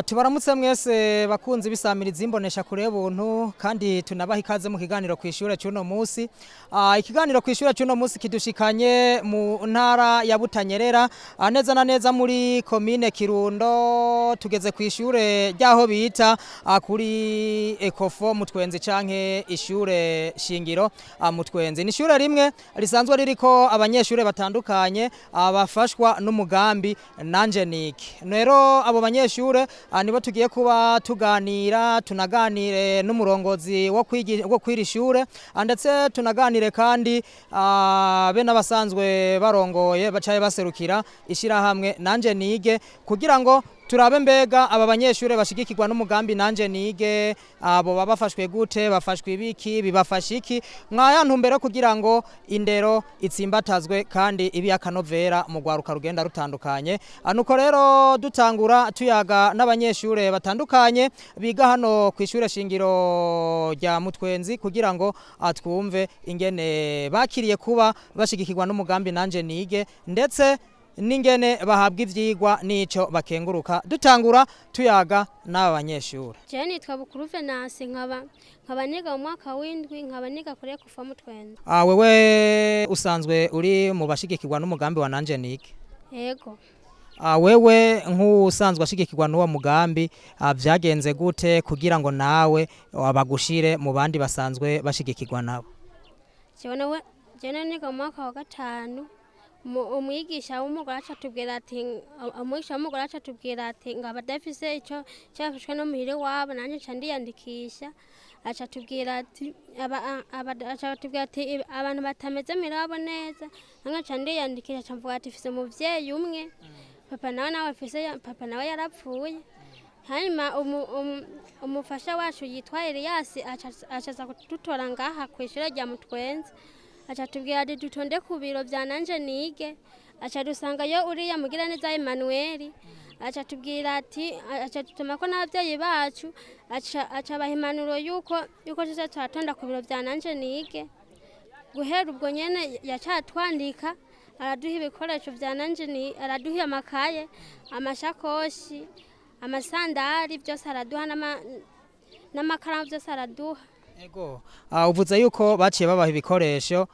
Tubaramutse mwese bakunzi bisamiriza imbonesha kure buntu, kandi tunabaha ikaze mu kiganiro kw'ishure cy'uno munsi. Ikiganiro kw'ishure cy'uno munsi kidushikanye mu ntara ya Butanyerera, neza na neza muri komine Kirundo. Tugeze kw'ishure ryaho bita kuri Ecofo Mutwenzi canke ishure shingiro Mutwenzi. Ni ishure rimwe risanzwe ririko abanyeshure batandukanye bafashwa n'umugambi Nanje Nige. Rero abo banyeshure nibo tugiye kuba tuganira, tunaganire n'umurongozi wo kwiri shure, ndetse tunaganire kandi be n'abasanzwe barongoye bacaye baserukira ishirahamwe Nanje Nige, kugira ngo turabe mbega aba banyeshure bashigikirwa n'umugambi Nanje Nige abo baba bafashwe gute, bafashwe ibiki, bibafasha iki, mwaya ntumbero kugira ngo indero itsimbatazwe kandi ibi akanovera mu rwaruka rugenda rutandukanye. Nuko rero dutangura tuyaga n'abanyeshure batandukanye biga hano ku ishure shingiro rya Mutwenzi, kugira ngo twumve ingene bakiriye kuba bashigikirwa n'umugambi Nanje Nige, ndetse n'ingene bahabwa ivyigwa n'ico bakenguruka. Dutangura tuyaga n'aba banyeshure. Jewe nitwa Bukuru Venance, nkaba niga mu mwaka w'indwi, nkaba niga kuri Ecofo Mutwenzi. Wewe usanzwe uri mu bashigikirwa n'umugambi wa Nanje Nige? Yego. Wewe nk'usanzwe ashigikirwa n'uwo mugambi, vyagenze gute kugira ngo nawe bagushire mu bandi basanzwe bashigikirwa nabo? Jewe nawe jewe niga mu mwaka wa gatanu, umwigisha w'umugore aca atubwira ati, umwigisha w'umugore aca atubwira ati ngo abadafise ico cyafashwe no muhira iwabo, nanje nca ndiyandikisha. Aca atubwira ati aca atubwira ati abantu batameze muhira iwabo neza, nange nca ndiyandikisha. Aca mvuga ati mfise umuvyeyi umwe, papa nawe mfise, papa nawe yarapfuye. Hanyuma umufasha wacu yitwa Elias aca aza kudutora ngaha kw'ishure rya Mutwenzi, aca atubwira ati dutonde ku biro vya Nanje Nige. Aca dusangayo uriya Mugiraneza Emmanuel, aca atubwira ati, aca dutuma ko n'abavyeyi bacu, aca abaha impanuro yuko tuza turatonda ku biro vya Nanje Nige. Guhera ubwo nyene yaca atwandika, araduha ibikoresho vya Nanje, araduha amakaye, amashakoshi, amasandari, byose araduha, n'amakaramu, byose araduha. Ego, uvuze yuko baciye babaha ibikoresho,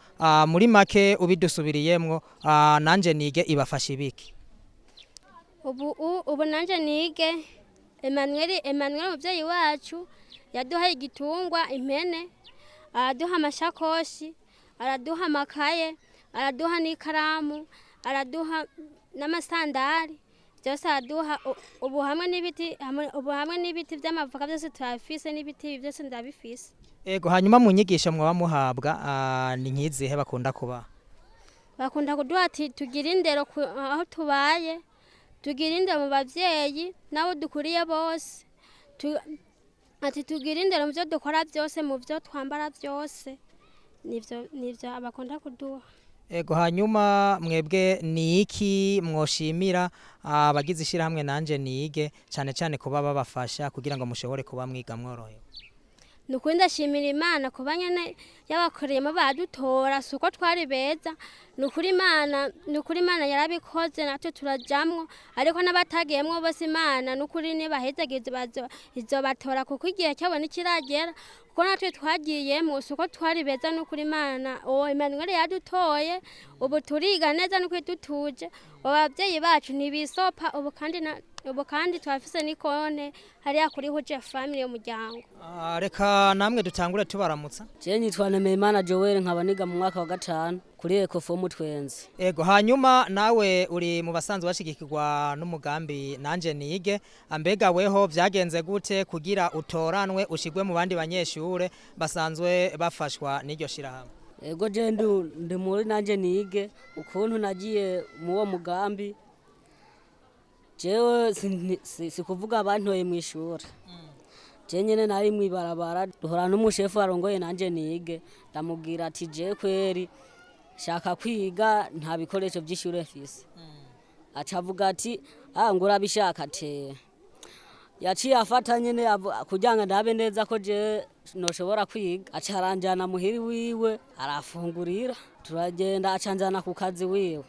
muri make ubidusubiriyemwo, Nanje Nige ibafasha ibiki? Ubu Nanje Nige, Emmanuel umuvyeyi wacu yaduhaye igitungwa impene, araduha amashakoshi, araduha amakaye, araduha n'ikaramu, araduha n'amasandari, byose araduha. Ubu hamwe n'ibiti vy'amavoka byose turabifise, n'ibiti byose ndabifise. Ego, hanyuma mu nyigisho mwaba muhabwa, ni nkizihe bakunda kubaha? Bakunda kuduha ati tugire indero aho tubaye, tugire indero mu bavyeyi n'abo dukuriye bose, ati tugire indero mu vyo dukora byose, mu vyo twambara byose. Nivyo bakunda kuduha. Ego, hanyuma mwebwe ni iki mwoshimira abagize ishirahamwe Nanje Nige, cane cane kuba babafasha kugira ngo mushobore kuba mwiga mworohewe? Ni ukuri ndashimira Imana kuba nyene yabakoreyemo badutora, si uko twari beza. Ni ukuri Imana yarabikoze, natwe turajamwo, ariko n'abatagiyemwo bose Imana ni ukuri nibahezagize, izobatora kuko igihe cyabo ntikiragera, kuko natwe twagiyemwo si uko twari beza. Ni ukuri Imana, uwo Emmanuel yadutoye, ubu turiga neza, ni ukuri dutuje. Abavyeyi bacu ntibisopa ubu, kandi ubu kandi turafise n'ikone hariya kuri Huje Family y'umuryango. Reka namwe dutangure tubaramutsa. Je nitwa Nemeyimana Joel, nkaba niga mu mwaka wa gatanu kuri Ecofo Mutwenzi. Ego, hanyuma nawe uri mu basanzwe bashigikirwa n'umugambi Nanje Nige. Ambega weho vyagenze gute kugira utoranwe ushigwe mu bandi banyeshure basanzwe bafashwa n'iryo shirahamwe? Ego, je ndi muri Nanje Nige. Ukuntu nagiye mu uwo mugambi, jewe si kuvuga bantoye mw'ishure. Je nyene nari mw'ibarabara, duhora n'umushefu arongoye Nanje Nige, ndamubwira ati je kweri shaka kwiga, nta bikoresho vy'ishure mfise. Aca avuga ati ah, ngo urabishaka te. Yaciye afata nyene kugira ngo ndabe neza ko je noshobora kwiga, aca aranjana muhiri wiwe, arafungurira, turagenda, aca anjana ku kazi wiwe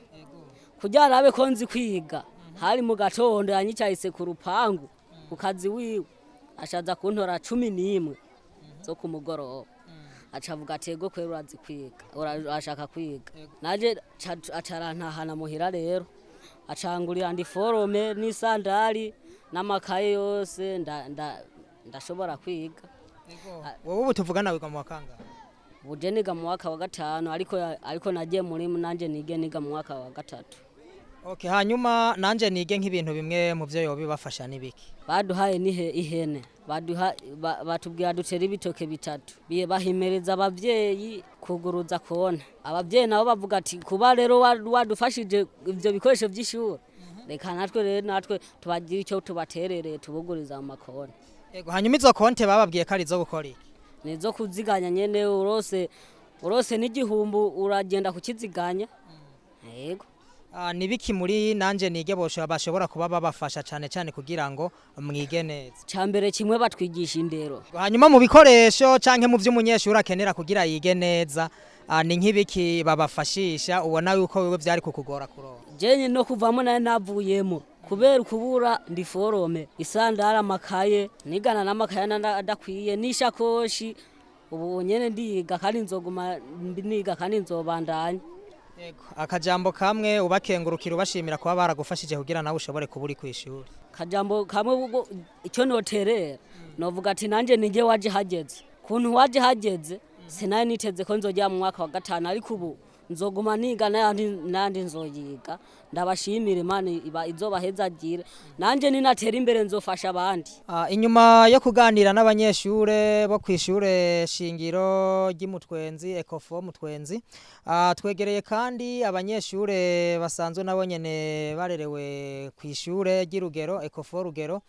kugira arabe ko nzi kwiga. Hari mu gatondo, yanyicayise ku rupangu. Ku kazi wiwe ashaza kuntora 11 zo ku mugoroba, acavuga ati ego kwera urazi kwiga, urashaka kwiga. Naje acarantahana muhira rero, acangurira uniforme n'isandari n'amakaye yose, ndashobora kwiga. Wowe ubu tuvugana wiga mu wa kangahe? Ubu je niga mu mwaka wa gatanu, ariko nagiye muri nanje nige niga mu mwaka wa gatatu. Okay, hanyuma nanje nige nk'ibintu bimwe mu byo yoba bibafasha n'ibiki? Baduhaye nihe ihene, baduha batubwira dutere ibitoke bitatu. Biye bahimereza abavyeyi kuguruza konte. Abavyeyi nabo bavuga ati kuba rero wadufashije ivyo bikoresho vy'ishuri, reka natwe rero natwe tubagira icyo tubaterereye, tubuguriza mu makonte. Ego, hanyuma izo konte bababwiye ko ari izo gukora iki? Nizo kuziganya nyene, urose n'igihumbu uragenda kukiziganya, yego. Nibiki muri nanje nige bashobora kuba babafasha cane cane kugira ngo mwige neza? Cambere kimwe batwigisha indero. Hanyuma mu bikoresho canke mu vy'umunyeshuri akenera kugira yige neza, ni nk'ibiki babafashisha ubona yuko wewe vyari kukugora kuronka? Jenye no kuvamo nayo navuyemo kubera ukubura uniforme, isandara, amakaye, nigana n'amakaye adakwiye n'ishakoshi. Ubu nyene ndiga kandi nzoguma niga kandi nzobandanya. Yego, akajambo kamwe ubakengurukira, ubashimira kuba baragufashije kugira nawe ushobore kuba uri kw'ishuri. Kajambo kamwe ubwo icyo noterera novuga ati nanje ninjye waje hageze, kuntu waje hageze sinari niteze ko nzogera mu mwaka wa gatanu, ariko ubu nzoguma niga n'ayandi nzoyiga. Ndabashimira, Imana iba izobahezagire, nanje ninatera imbere nzofasha abandi. Inyuma yo kuganira n'abanyeshure bo kw'ishure shingiro ry'Imutwenzi, Ecofo Mutwenzi, twegereye kandi abanyeshure basanzwe nabo nyene barerewe kw'ishure ry'Irugero, Ecofo Rugero,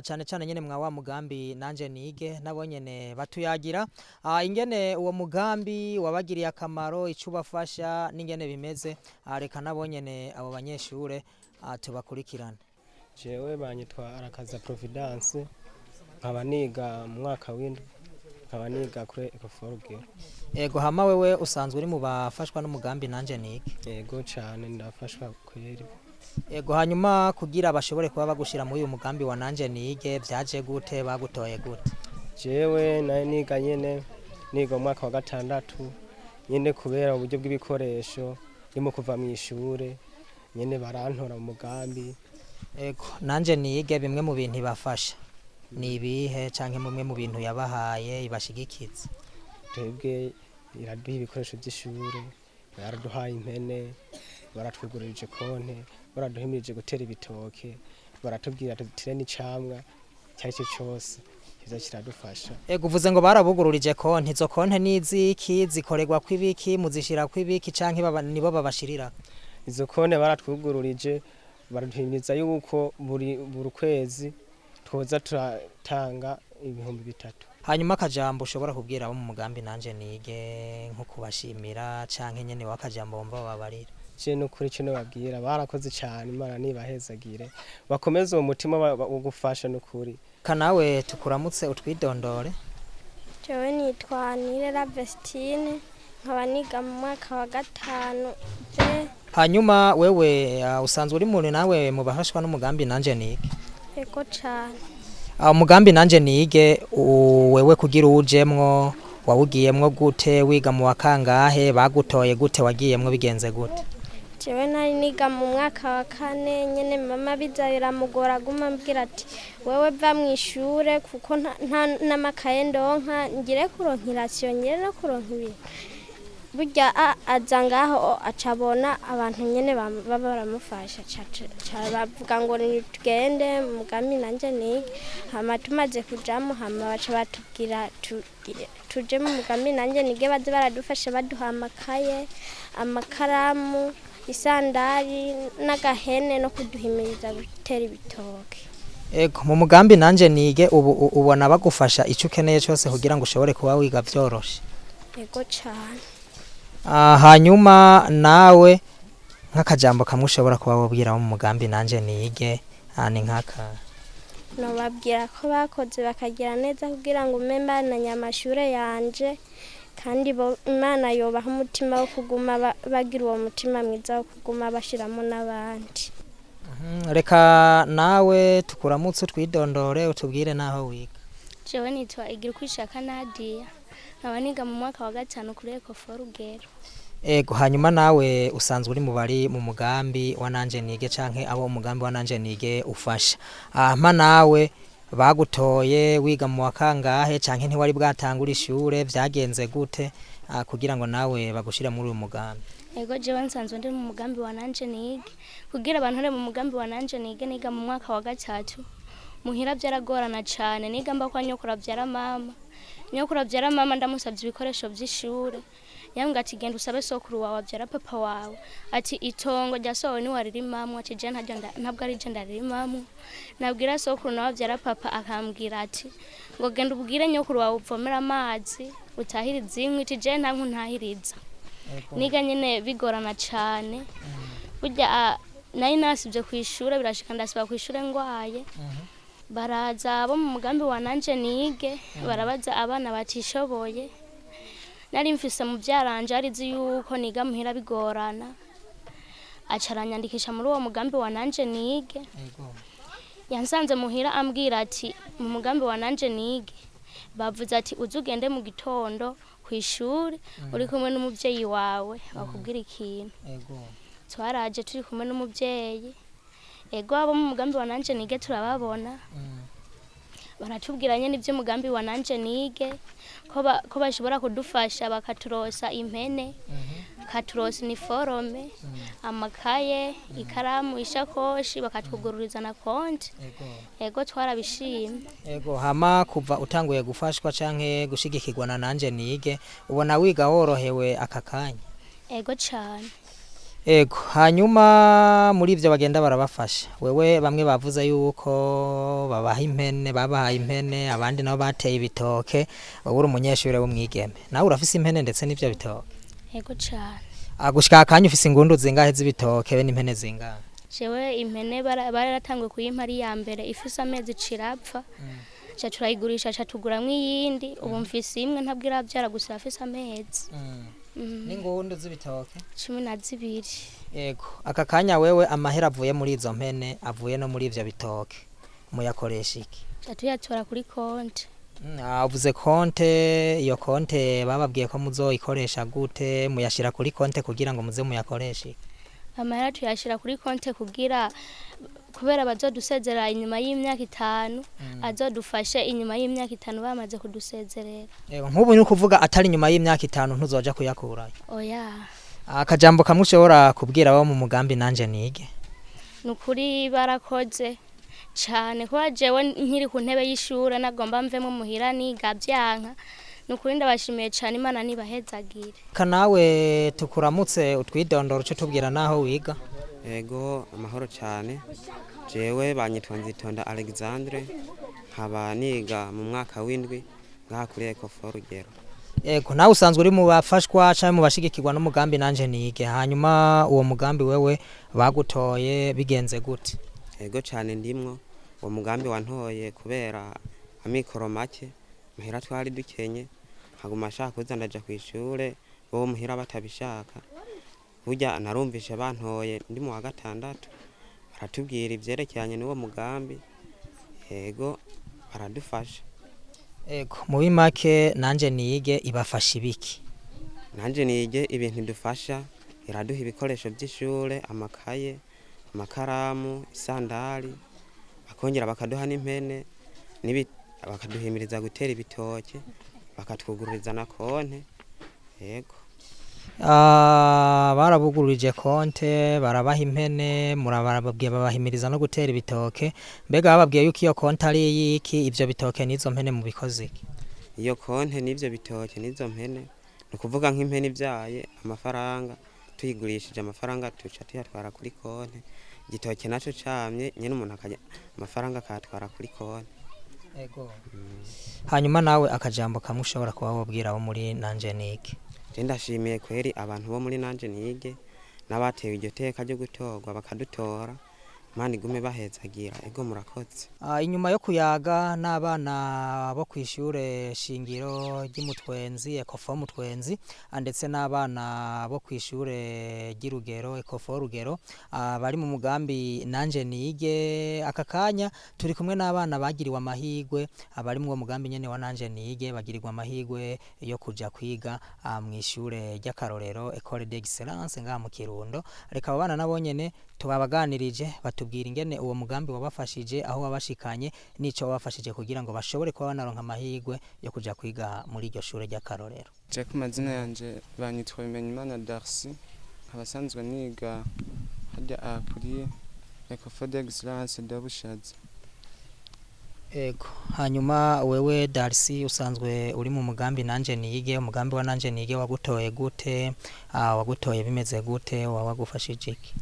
cane cane nyene mwa wa mugambi nanje nige, nabo nyene batuyagira ingene uwo mugambi wabagiriye akamaro, ico ubafasha n'ingene bimeze. Reka nabo nyene abo banyeshure tubakurikirane. Jewe banyitwa Arakaza Providence, nkaba niga mu mwaka w'indwi, nkaba niga kuri Ecofo Rugero. Ego, hama wewe usanzwe uri mu bafashwa n'umugambi nanje nige? Yego cane, ndafashwa kweri. Ego, hanyuma kugira bashobore kuba bagushira muri uyu mugambi wa nanje nige vyaje gute, bagutoye gute? Jewe nayo niga nyene, niga mu mwaka wa gatandatu nyene, kubera uburyo bw'ibikoresho ndimo kuva mu ishure nyene barantora mu mugambi. Ego, nanje nige bimwe mu bintu ibafasha ni ibihe, canke mumwe mu bintu yabahaye ibashigikiza? Twebwe iraduha ibikoresho by'ishure, baraduhaye impene, baratwugururije konte, baraduhimirije gutera ibitoke, baratubwira dutere n'icamwa icyo ari cyo cyose kiza kiradufasha. Ego, uvuze ngo barabugururije konti, izo konti ni iziki, zikorerwa kw'ibiki, muzishira kw'ibiki, canke nibo babashirira? Izo konte baratwugururije, baraduhimiriza yuko buri kwezi twoza turatanga 3000. Hanyuma akajambo ushobora kubwira abo mu mugambi nanje nige, nko kubashimira canke nyene wakajambo wumva babarira? Je nukuri ico nobabwira, barakoze cane, Imana nibahezagire, bakomeze uwo mutima wo gufasha nukuri. Kanawe tukuramutse, utwidondore. Jewe nitwa Nirera Vestine, nkaba niga mu mwaka wa gatanu B. Hanyuma wewe usanzwe uri muntu nawe mu bafashwa n'umugambi nanje nige? Ego cane. Umugambi nanje nige, wewe kugira uwujemwo wawugiyemwo gute, wiga mu wa kangahe, bagutoye gute, wagiyemwo bigenze gute? Jewe nari niga mu mwaka wa kane nyene, mama biza biramugora, aguma ambwira ati wewe va mu ishure kuko nta n'amakaye ndonka, ngire kuronka irasiyo, ngire no kuronka ibintu. Burya aza ngaho acabona abantu nyene baba baramufasha, ca bavuga ngo nitugende mugambi nanje nige. Hama tumaze kujamo, hama baca batubwira tuje mu mugambi nanje nige, baze baradufasha baduha amakaye, amakaramu, isandari n'agahene no kuduhimiriza gutera ibitoke. Ego, mu mugambi nanje nige ubu ubona bagufasha ico ukeneye cyose kugira ngo ushobore kuba wiga vyoroshe? Ego cane. Hanyuma nawe nk'akajambo kamwe ushobora kuba wabwira abo mu mugambi nanje nige, ni nk'aka? Nobabwira ko bakoze bakagira neza kugira ngo mbe mbananye amashure yanje, kandi bo Imana yobaha umutima wo kuguma bagira uwo mutima mwiza wo kuguma bashiramo n'abandi. Reka nawe tukuramutse, utwidondore, utubwire naho wiga. Jewe nitwa Igirkwishaka Nadia, nkaba niga mu mwaka wa gatanu kuri Ecofo Rugero. Ego, hanyuma nawe usanzwe uri mu bari mu mugambi wa Nanje Nige canke abo umugambi wa Nanje Nige ufasha. Hama nawe bagutoye wiga mu wa kangahe, canke ntiwari bwatangura ishure, vyagenze gute kugira ngo nawe bagushire muri uyu mugambi? Ego, jewe nsanzwe ndi mu mugambi wa Nanje Nige. Kugira abantore mu mugambi wa Nanje Nige, niga mu mwaka wa gatatu. Muhira byaragorana cane, niga mba kwa nyokuru avyara mama. Nyokuru avyara mama ndamusavye ibikoresho vy'ishure, yambwira ati genda usabe sokuru wawe avyara papa wawe, ati itongo rya sowe niwaririmamwo, ati je ntaryo ntabwo ari je ndaririmamwo. Nabwira sokuru nawe avyara papa akambwira ati ngo genda ubwire nyokuru wawe uvomere amazi utahirize inkwi, ati je nta nkwi ntahiriza. Niga nyene bigorana cane. Burya nari nasivye kw'ishure, birashika ndasiba kw'ishure ngwaye. Baraza bo mu mugambi wa Nanje Nige, barabaza abana batishoboye. Nari mfise muvyaranje arizi yuko niga muhira bigorana, aca aranyandikisha muri uwo mugambi wa Nanje Nige. Yansanze muhira ambwira ati mu mugambi wa Nanje Nige bavuze ati uze ugende mu gitondo kw'ishuri uri kumwe n'umuvyeyi wawe bakubwira ikintu. Twaraje turi kumwe n'umuvyeyi. Ego, abo mu mugambi wa Nanje Nige turababona, baratubwira nyene ivy'umugambi wa Nanje Nige, ko bashobora kudufasha bakaturosa impene, bakaturosa iniforome, amakaye, ikaramu, ishakoshi, bakatwugururiza na konti. Ego, twarabishimye. Ego, hama kuva utanguye gufashwa canke gushigikirwa na Nanje Nige, ubona wiga worohewe aka kanya? Ego cane. Ego, hanyuma muri ivyo bagenda barabafasha, wewe bamwe bavuze yuko babaha impene, babahaye impene, abandi nabo bateye ibitoke, wowe uri umunyeshure w'umwigeme, nawe urafise impene ndetse n'ivyo bitoke? Ego cane. Gushika akanya ufise ingundu zingahe z'ibitoke be n'impene zingahe? Jewe impene baratanguye kuyimpa ari iya mbere, ifise amezi cirapfa, ca turayigurisha, ca tuguramwo iyindi. Ubu mfise imwe, ntabwo iravyara, gusa irafise amezi. N'ingundu z'ibitoke? 12. Ego, aka kanya wewe amahera avuye muri izo mpene, avuye no muri ivyo bitoke, muyakoresha iki? Ca tuyatora kuri konti. Uvuze konte, iyo konte bababwiye ko muzoyikoresha gute? Muyashira kuri konte kugira ngo muze muyakoreshe iki? Amahera tuyashira kuri konte kugira kubera bazodusezerera inyuma y'imyaka 5, azodufashe inyuma y'imyaka 5 bamaze kudusezerera. Ego, nk'ubu ni ukuvuga atari inyuma y'imyaka 5 ntuzoja kuyakurayo? Oya. Akajambo kamwe ushobora kubwira abo mu mugambi Nanje Nige? Ni ukuri barakoze cane, kuba jewe nkiri ku ntebe y'ishure nagomba mvemo muhira niga vyanka. Ni ukuri ndabashimiye cane, Imana nibahezagire. Kanawe tukuramutse, utwidondora, uce tubwira naho wiga. Ego, amahoro cyane. Jewe banyitwa Nzitonda Alexandre, nkaba niga mu mwaka w'indwi ngaha kuri Ecofo Rugero. Ego, nawe usanzwe uri mu bafashwa canke mu bashigikirwa n'umugambi Nanje Nige. Hanyuma uwo mugambi wewe bagutoye bigenze gute? Ego cyane, ndimwo. Uwo mugambi wantoye kubera amikoro make, muhira twari dukenye, nkaguma ashaka kuza ndaja kw'ishure, bo muhira batabishaka. Burya narumvishe bantoye ndi mu wa gatandatu, baratubwira ivyerekeranye n'uwo mugambi. Ego, baradufasha. Ego, muri make Nanje Nige ibafasha ibiki? Nanje Nige ibintu idufasha, iraduha ibikoresho by'ishure, amakaye, amakaramu, isandali, bakongera bakaduha n'impene, bakaduhimiriza gutera ibitoke, bakatwugururiza na konte. Yego. Barabugururije konte, barabaha impene, murababwiye babahimiriza no gutera ibitoke. Mbega bababwiye yuko iyo konte ari iyiki, ivyo bitoke n'izo mpene mubikoze iki? Iyo konte n'ivyo bitoke n'izo mpene, ni ukuvuga nk'impene ibyaye amafaranga, tuyigurishije amafaranga tuca tuyatwara kuri konte. Igitoke naco camye nyene umuntu akajya amafaranga akayatwara kuri konte. Ego. Hanyuma nawe akajambo kamwe ushobora kuba wobwira abo muri Nanje Nige? Je ndashimiye kweri abantu bo muri Nanje Nige n'abatewe iryo teka ryo gutorwa bakadutora. Imana igume bahezagira. Ego, murakoze. Inyuma yo kuyaga n'abana bo kw'ishure shingiro ry'Imutwenzi, Ecofo Mutwenzi, ndetse n'abana bo kw'ishure ry'Irugero, Ecofo Rugero, bari mu mugambi Nanje Nige, aka kanya turi kumwe n'abana bagiriwe amahigwe, bari mu mugambi nyene wa Nanje Nige, bagirirwa amahigwe yo kuja kwiga mw'ishure ry'akarorero, Ecole d'Excellence, ngaha mu Kirundo. Reka abo bana nabo nyene tubabaganirije, batubwira ingene uwo mugambi wabafashije, aho wabashikanye n'ico wabafashije kugira ngo bashobore kuba banaronka amahigwe yo kuja kwiga muri iryo shure ry'akarorero. Je ku mazina yanje banyitwa Bimenyimana Darcy, nkaba asanzwe niga harya aha kuri Ecofo d'Excellence de Bushaza. Ego, hanyuma wewe Darcy usanzwe uri mu mugambi Nanje Nige, umugambi wa Nanje Nige wagutoye gute? Wagutoye bimeze gute? Wagufashije iki?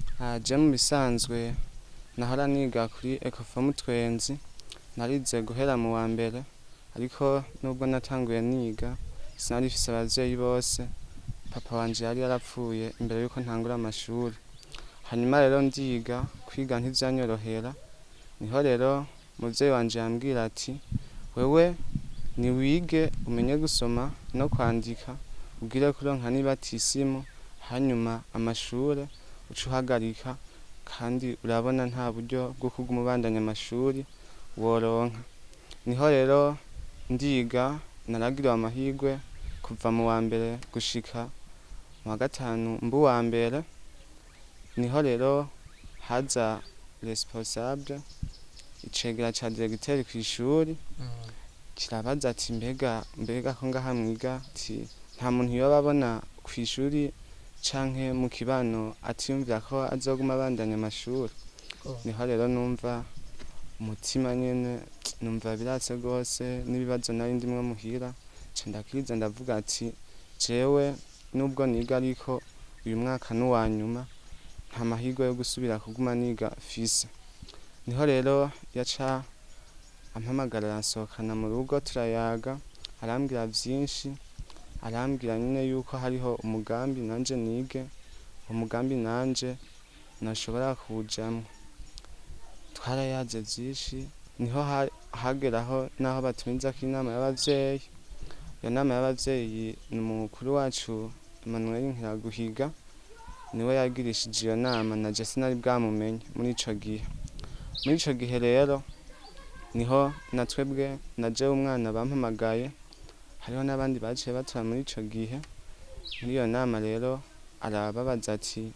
Je mu bisanzwe nahora niga kuri Ecofo Mutwenzi, narize guhera mu wa mbere, ariko nubwo natanguye niga sinari mfise abavyeyi bose, papa wanje yari yarapfuye imbere yuko ntangura amashuri. Hanyuma rero ndiga, kwiga ntivyanyorohera, niho rero umuvyeyi wanje yambwira ati: "Wewe niwige umenye gusoma no kwandika, ugire kuronka n'ibatisimu, hanyuma amashure uce uhagarika, kandi urabona nta buryo bwo kuguma ubandanya amashuri woronka." Niho rero ndiga, naragiriwe amahirwe kuva mu wa mbere gushika mu wa gatanu mba uwa mbere. Niho rero haza responsable, icegera ca diregiteri kw'ishuri, kirabaza ati: Mbega ko ngaha mwiga, ati nta muntu yoba abona kw'ishuri canke mu kibano atiyumvira ko azoguma abandanya amashuri?" Niho rero numva umutima nyene, numva biratse gose n'ibibazo nari ndimwo muhira, nca ndakiriza ndavuga ati: "Jewe nubwo niga ariko uyu mwaka n'uwa nyuma, nta mahirwe yo gusubira kuguma niga mfise." Niho rero yaca ampamagara, aransohokana mu rugo, turayaga, arambwira vyinshi, arambwira nyene yuko hariho umugambi Nanje Nige, umugambi nanje noshobora kuwujamwo. Twarayaze vyinshi, niho hageraho naho batumizako inama y'abavyeyi. Iyo nama y'abavyeyi ni umukuru wacu Emmanuel Nkiraguhiga niwe yagirishije iyo nama, naje sinari bwamumenye muri ico gihe. Muri ico gihe rero niho na twebwe na jewe umwana bampamagaye, hariho n'abandi baciye batora muri ico gihe. Muri iyo nama rero arababaza ati: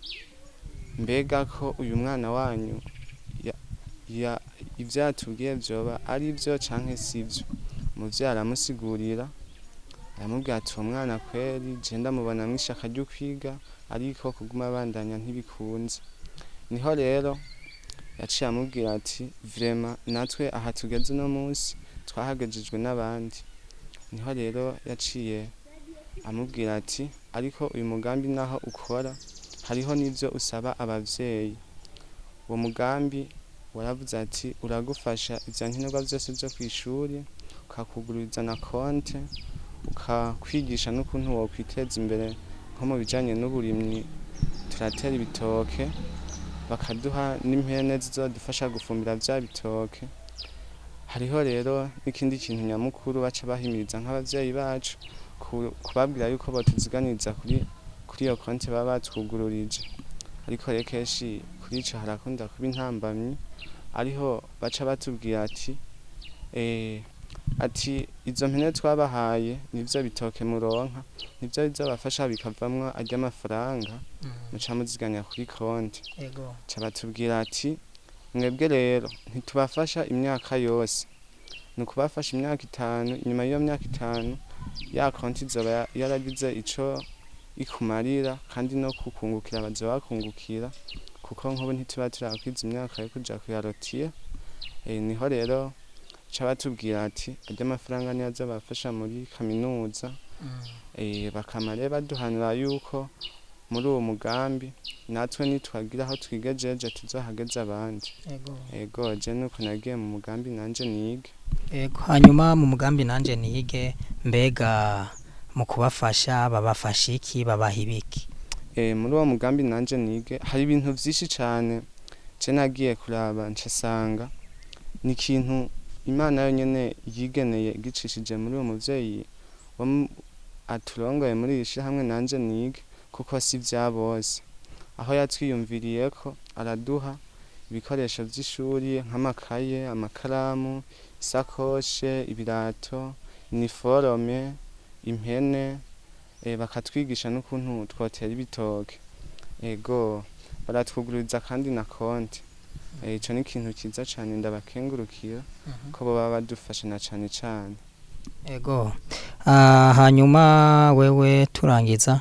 "Mbega ko uyu mwana wanyu ivyo yatubwiye vyoba ari vyo canke sivyo?" Umuvyeyi aramusigurira, aramubwira ati: "Uwo mwana kweri je ndamubonamwo ishaka ryo kwiga, ariko kuguma abandanya ntibikunze." Niho rero yaciye amubwira ati: "Vraiment natwe aha tugeze uno munsi twahagejejwe n'abandi." Niho rero yaciye amubwira ati: "Ariko uyu mugambi naho ukora hariho n'ivyo usaba abavyeyi." Uwo mugambi waravuze ati uragufasha ivya nkenerwa vyose vyo kw'ishuri, ukakugururiza na konte, ukakwigisha n'ukuntu wokwiteza imbere nko mu bijanye n'uburimyi, turatera ibitoke, bakaduha n'impene zizodufasha gufumbira vya bitoke. Hariho rero n'ikindi kintu nyamukuru baca bahimiriza nk'abavyeyi bacu, kubabwira yuko botuziganiriza kuri iyo konte baba batwugururije. Ariko rero kenshi kuri ico harakunda kuba intambamyi, ariho baca batubwira ati ati izo mpene twabahaye nivyo bitoke muronka nivyo bizobafasha bikavamwo arya mafaranga muca muziganya kuri konte. Ego. Ca batubwira ati: "Mwebwe rero ntitubafasha imyaka yose, ni ukubafasha imyaka 5, inyuma y'iyo myaka 5 ya konti izoba yaragize ico ikumarira, kandi no kukungukira bazoba bakungukira, kuko nk'ubu ntituba turakwiza imyaka yo kuja kuyarotiya." Niho rero ca batubwira ati arya mafaranga niyo azobafasha muri kaminuza. Bakama rero baduhanura yuko muri uwo mugambi natwe nitwagira aho twigejeje tuzohageze abandi. Ego. Ego, je nuko nagiye mu mugambi Nanje Nige. Ego, hanyuma mu mugambi Nanje Nige, mbega mu kubafasha babafasha iki, babaha ibiki? Muri uwo mugambi Nanje Nige hari ibintu vyinshi cane. Je nagiye kuraba ncasanga ni ikintu Imana yonyene yigeneye igicishije muri uwo muvyeyi aturongoye muri iri shirahamwe Nanje Nige, kuko si vya bose. Aho yatwiyumviriyeko araduha ibikoresho vy'ishuri nk'amakaye, amakaramu, isakoshe, ibirato, iniforome, impene, bakatwigisha n'ukuntu twotera ibitoke. Ego, baratwugururiza kandi na konti. Ico ni ikintu ciza cane ndabakengurukira ko boba badufasha na cane cane. Ego. Hanyuma wewe turangiza,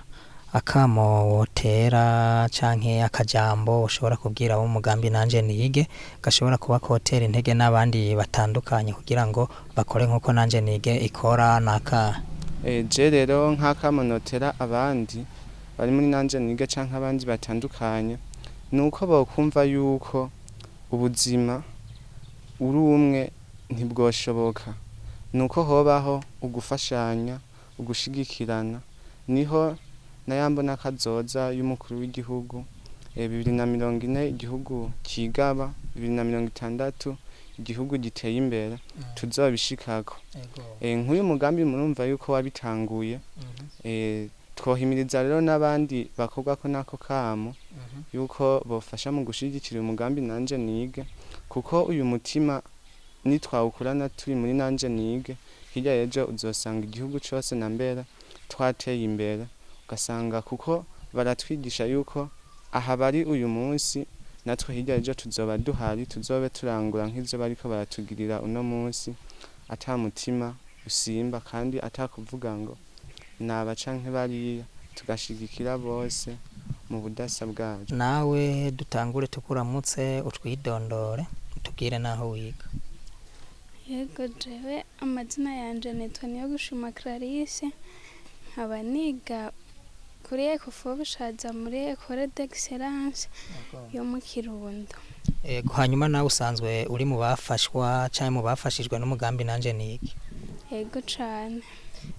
akamo wotera canke akajambo ushobora kubwira abo mugambi Nanje Nige gashobora kuba kotera intege n'abandi batandukanye kugira ngo bakore nk'uko Nanje Nige ikora naka? Je rero nk'akamo notera abandi bari muri Nanje Nige canke abandi batandukanye, nuko bokumva yuko ubuzima uri umwe ntibwoshoboka, nuko hobaho ugufashanya, ugushigikirana, niho nayambona kazoza y'umukuru w'igihugu, 2040 igihugu kigaba, 2060 igihugu giteye imbere, tuzobishikako. Nk'uyu mugambi murumva yuko wabitanguye, twohimiriza rero n'abandi bakorwako n'ako kamo yuko bofasha mu gushigikira umugambi Nanje Nige, kuko uyu mutima nitwawukurana turi muri Nanje Nige, hirya y'ejo uzosanga igihugu cose na mbere twateye imbere, ugasanga kuko baratwigisha yuko aha bari uyu munsi natwe hirya y'ejo tuzoba duhari, tuzobe turangura nk'ivyo bariko baratugirira uno munsi, ata mutima usimba kandi ata kuvuga ngo naba canke bariya, tugashigikira bose mu budasa bwacu. Nawe dutangure tukuramutse, utwidondore, utubwire naho wiga. Yego, jewe amazina yanje nitwa Niyogushima Clarisse, nkaba niga kuri Ecofo Bushaza muri Ecole d'Excellence yo mu Kirundo. Ego, hanyuma nawe usanzwe uri mu bafashwa canke mu bafashijwe n'umugambi Nanje Nige? Yego cane.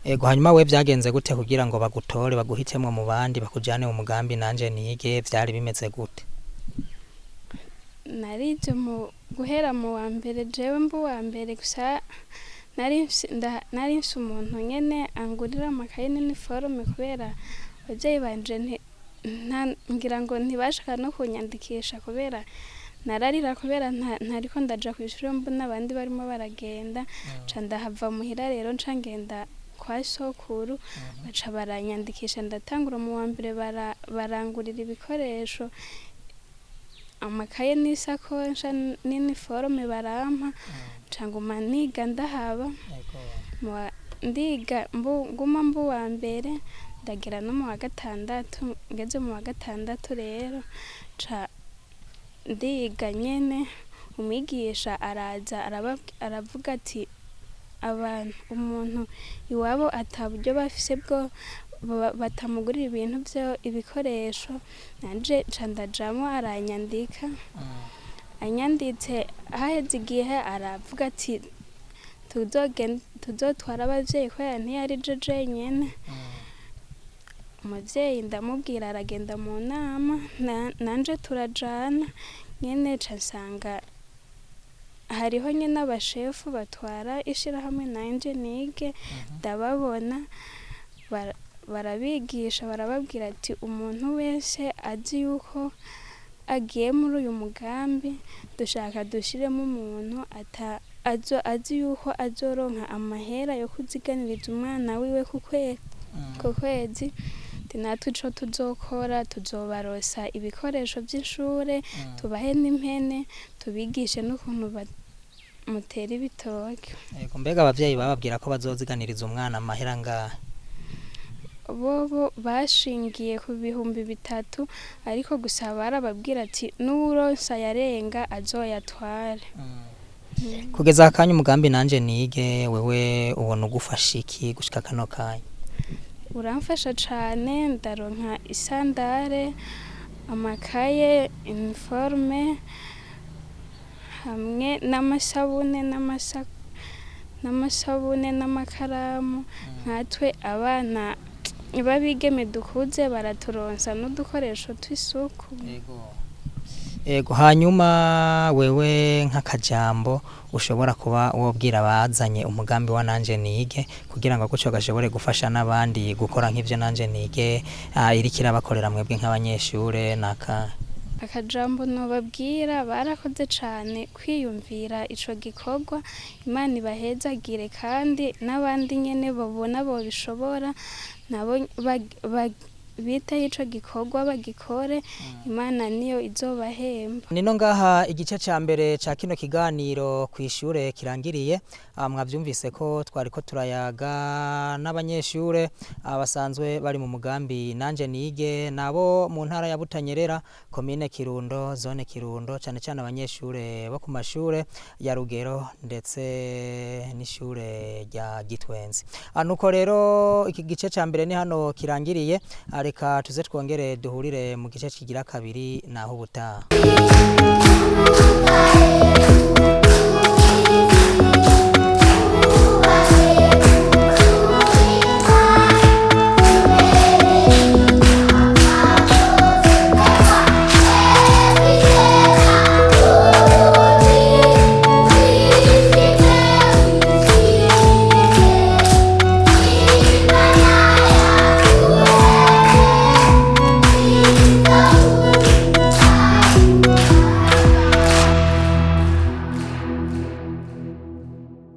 Ego, hanyuma we vyagenze gute kugira ngo bagutore, baguhitemwo mu bandi, bakujane mu mugambi Nanje Nige, vyari bimeze gute? Narize mu guhera mu wa mbere, jewe mba uwa mbere, gusa nari mfise umuntu nyene angurira amakaye n'iniforome, kubera abavyeyi banje ngira ngo ntibashaka no kunyandikisha, kubera nararira kubera ntariko ndaja kw'ishure mbona abandi barimo baragenda, nca ndahava muhira rero nca ngenda kwa sokuru, baca baranyandikisha, ndatangura mu wa mbere, barangurira ibikoresho, amakaye n'isakosha n'iniforome barampa, nca nguma niga ndahaba, ndiga nguma mba uwa mbere, ndagera no mu wa gatandatu. Ngeze mu wa gatandatu rero nca ndiga nyene, umwigisha araza aravuga ati abantu umuntu iwabo ata buryo bafise bwo batamugurira ibintu vyo ibikoresho, nanje nca ndajamwo aranyandika. Anyanditse haheze igihe aravuga ati tuzotwara abavyeyi kubera ntiyari je jenyene. Umuvyeyi ndamubwira aragenda mu nama, nanje turajana nyene, nca nsanga hariho nyene abashefu batwara ishirahamwe Nanje Nige, ndababona barabigisha, barababwira ati umuntu wese azi yuko agiye muri uyu mugambi dushaka dushiremo umuntu azi yuko azoronka amahera yo kuziganiriza umwana wiwe ku kwezi, natwe ico tuzokora tuzobarosa ibikoresho vy'ishure, tubahe n'impene, tubigishe n'ukuntu mutera ibitoke. Ego, mbega abavyeyi bababwira ko bazoziganiriza umwana amahera angahe? Bobo bashingiye ku 3000, ariko gusa barababwira ati n'uwuronsa yarenga azoyatware. Kugeza akanya umugambi Nanje Nige wewe ubona ugufasha iki gushika kano kanya? Uramfasha cane, ndaronka isandare, amakaye, iniforme hamwe n'amasabune n'amasabune n'amakaramu. Nkatwe abana b'abigeme dukuze baraturonsa n'udukoresho tw'isuku. Ego, hanyuma wewe nk'akajambo ushobora kuba wobwira abazanye umugambi wa Nanje Nige kugira ngo gutyo gashobore gufasha n'abandi gukora nk'ivyo Nanje Nige iriko irabakorera mwebwe nk'abanyeshure naka? Akajambo nobabwira, barakoze cane kwiyumvira ico gikorwa. Imana ibahezagire, kandi n'abandi nyene babona bobishobora nabo biteho ico gikorwa bagikore. Imana niyo izobahemba. Nino ngaha igice ca mbere ca kino kiganiro kw'ishure kirangiriye. Mwavyumvise ko twariko turayaga n'abanyeshure basanzwe bari mu mugambi Nanje Nige, nabo mu ntara ya Butanyerera, komine Kirundo, zone Kirundo, cane cane abanyeshure bo ku mashure ya Rugero ndetse n'ishure rya Gitwenzi. Nuko rero iki gice ca mbere ni hano kirangiriye. Reka tuze twongere duhurire mu gice kigira kabiri naho ubutaha.